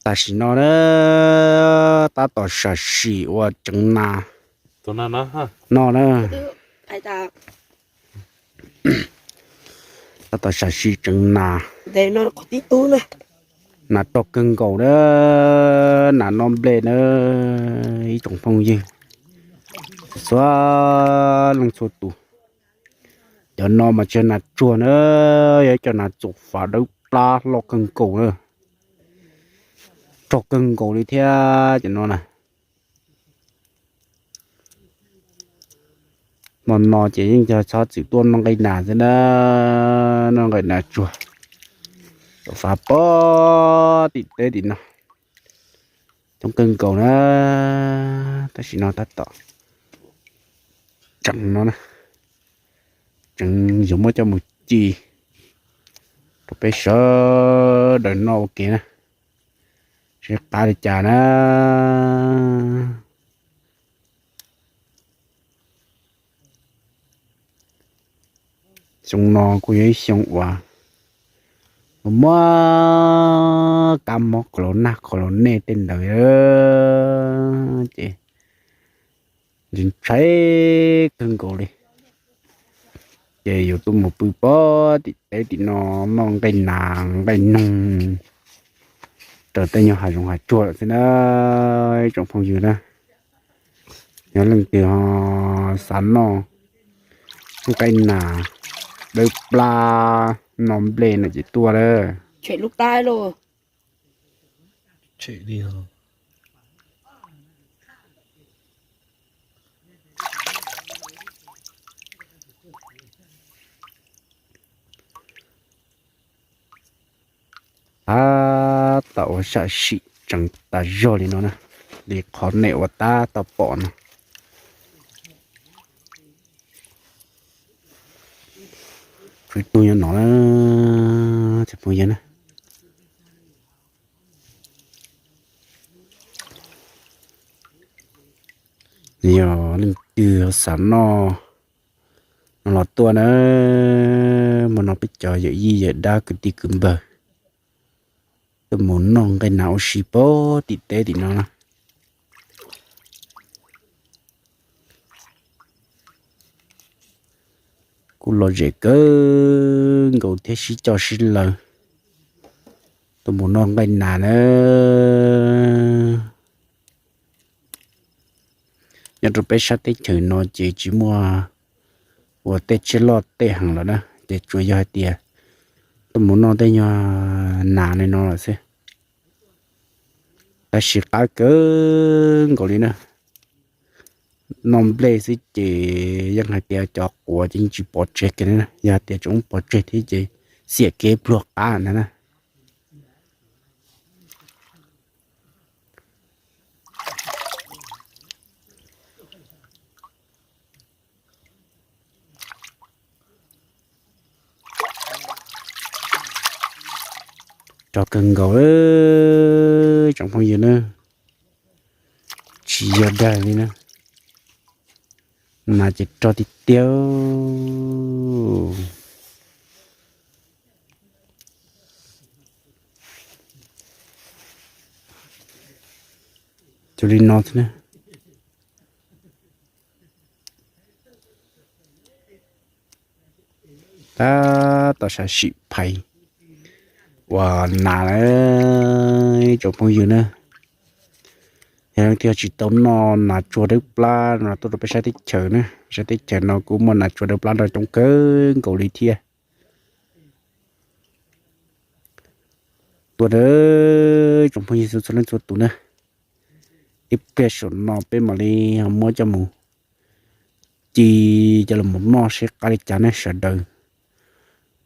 Tam sim no na, tab tom sam sim ua tseev nas no na. Tab tom sam sim tseev nas. Nas rog kawg nkaus na, nas noj nplej na, ib tsoom phooj ywg, txhua leej txhua tus. Cov no mas tsis yog nas tsuag na, yog ib co nas txuas fav dawb plab loj kawg nkaus na. Rog kawg nkaus li thiab cov no na. Hmo no ces yeej yog txhob txwm tuaj noj nqaij nas xwb na, noj nqaij nas tsuag. Fav pob tim teb tim no coob kawg nkaus na. Tam sim no tab tom tseev no na, tseev yuav muab coj mus ci rau peb sawv daws noj ua ke na, seb qab li cas na. Xyoo no kuj yog ib xyoo uas muaj kab mob qhov los nag qhov los nej tej ntawd ces ntshai kawg nkaus li. Ces yuav tuaj mus pw pob tim teb tim no noj nqaij nas nqaij noog raws tej nyuag hav zoov hav tsuag lawm xwb na, ib tsoom phooj ywg na. Yog leej twg ho xav noj nqaij nas dawb plab noj nplej no ces tuaj lawm. Tab tom ua sam sim tseev tas zog li no na, li qhov nej ua tab tom pom no. Tshuav ib tug nyob no na, tsoom phooj ywg na. Yog leej twg xav noj no los tuaj na, hmo no peb cov yawm yij yawm dab kwv tij kwv npawg tuaj mus noj nqaij nas ua si pob tim teb tim no na. Kuj lom zem kawg nkaus thiab sib coj sib law tuaj mus noj nqaij nas na. Nyob rau peb sab teb chaws no ces tsis muaj ua tej tsiaj loj tej heev lawm na, ces tsuas yog hais tias tuaj mus noj tej nyuag nas li no lawm xwb. Tab sis qab kawg nkaus li na, noj nplej xwb ces yeej hais tias cov quav ces yeej tsis pov tseg kiag li na, yog hais tias tseem pov tseg thiab ces xiam kev pluag qab ntag na. Rog kawg nkaus tsoom phooj ywg na, tsis yog dag li na, nas ces rog tiag tiag. Cuag li no thiab na. Tab tom sam sim phais ua nas lawm tsoom phooj ywg na. Yog leej twg tsis tau noj nas tsuag dawb plab no tuaj rau peb sab teb chaws na, sab teb chaws no kuj muaj nas tsuag dawb plab nrog coob kawg nkaus li thiab. Tuaj na tsoom phooj ywg txhua leej txhua tus na, ib pliag saum no peb mam li ho muab coj mus ci coj los noj seb qab li cas ne sawv daws.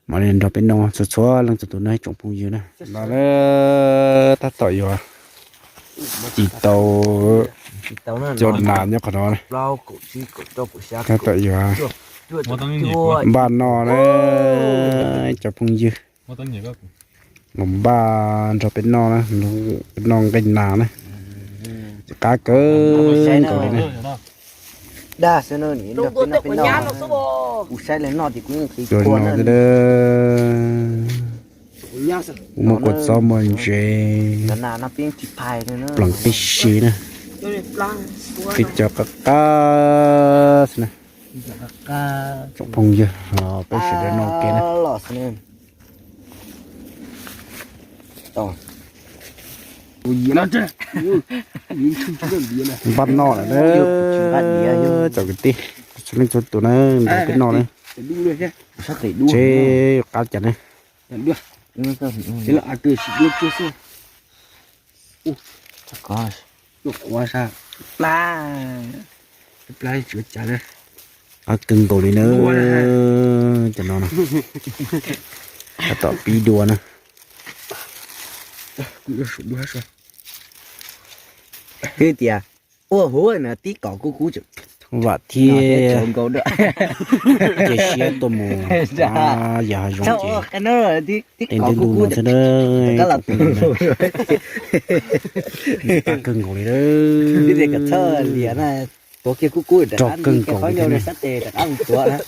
Mam li nrog peb noj txhua txhua leej txhua tus na tsoom phooj ywg na. No tab tom yuav ci tau cov nas nyob qhov no, tab tom yuav npaj noj na cov phooj ywg. Mus npaj nrog peb noj na, peb noj nqaij nas na, qab kawg nkaus li na. Dag xwb no, kuv saib li no ces kuv yeej qiv kua no. Muaj kua txob muaj ntses, pleev tib si na. Peb cov qab qab xwb na. Tsoom phooj ywg, peb sawv daws noj ua ke na. Npaj noj lawm na, tsoom kwv tij, txhua leej txhua tus na, nrog peb noj na. Seb qab cas na. Qab kawg nkaus li na. Cov no na, tab tom pib dua na. Twb tias ua huv no tib qho kub kub, vam thiab cia siab tuaj mus yos hav zoov ces qe ntev ntu no xwb na. Qab kawg nkaus li na. Rog kawg nkaus li thiab na. Sab tes rov qab mus tuav na.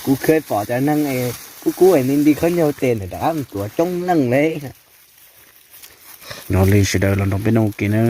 Kuv khwv pom cov neeg kub kub nti nti khaub ncaug tes ntawm rov qab mus tuav coob leej li. Nyob li sawv daws los nrog peb noj ua ke na.